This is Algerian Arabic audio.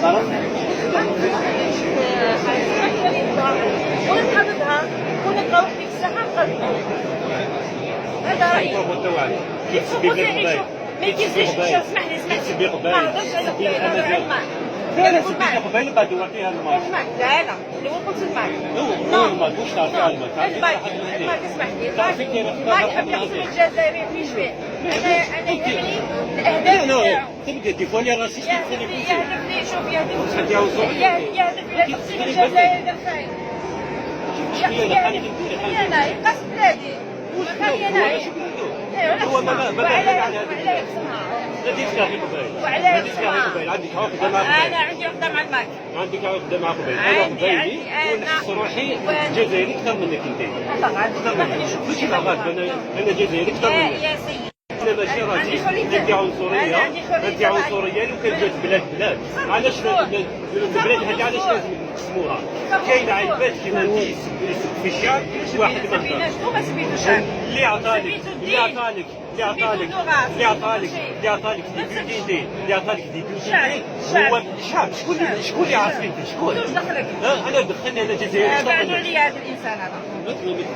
تعرف؟ ونتحددها ونلقاو في الساحه نقدموا هذا رايي. كي تسبي قبايل. ما يكذبش، اسمح لي، اسمح تسبي لي. قبايل. ما هضرش على تسبي قبايل، هضر على الأمازيغ. الماء. لا لا، سبيتي قبايل بعد وعطيها الماك. الماك، لا لا، اللي هو قلت الماك. هو الماك، واش تعرفي على الماك؟ تعرفي الماك واحد من الماك، اسمح لي. تعرفي الماك كاين الماك يحب يقسم الجزائريين في شويه. انا يهمني الاهداف لا لا تاعو. تبدا des fois les racistes. يهدف يهدف لي، شوف، يهدف تحدي عنصرية. يهدف الى تقسيم الجزائر الى الخارج. يهدف انا يقص بلادي خلي انا. إيه، هو ما وعلى بعد على هذا. وعلى يقسمها. لا تسكع في قبايل. وعلى لا تسكع في يقسمها. قبايل، عندك عقده مع قبايل. انا عندي عقده مع الماك. عندك عقده مع قبايل، انا عندي قبايلي عندي ونحس روحي جزائري اكثر منك انت. الله غالب. اكثر منك، ماشي لا غالب، انا جزائري اكثر يا منك. يا سيدي. انا ماشي عندي raciste. حرية. انت عنصريه. أنا عندي حرية انت رأي. عنصريه. لو كان جات بلاد بلاد، علاش لازم البلاد هذه؟ علاش لازم نقسموها؟ كاين عباد كيما انت يسب يسب في الشعب، واحد ما هضرش. سبيناش، ما سبيتوش شعب. اللي عطالك سبيتو اللي الدين. عطالك اللي عطالك سبيتو اللغة. اللي عطالك سبيتو اللي عطالك des bulletins، اللي عطالك des bulletins الشعب. الشعب. هو الشعب. شكون اللي عارف انت شكون؟ واش دخلك؟ ها، انا دخلني، انا جزائري. بعدوا عليا هذا الانسان هذا. أكثر منك.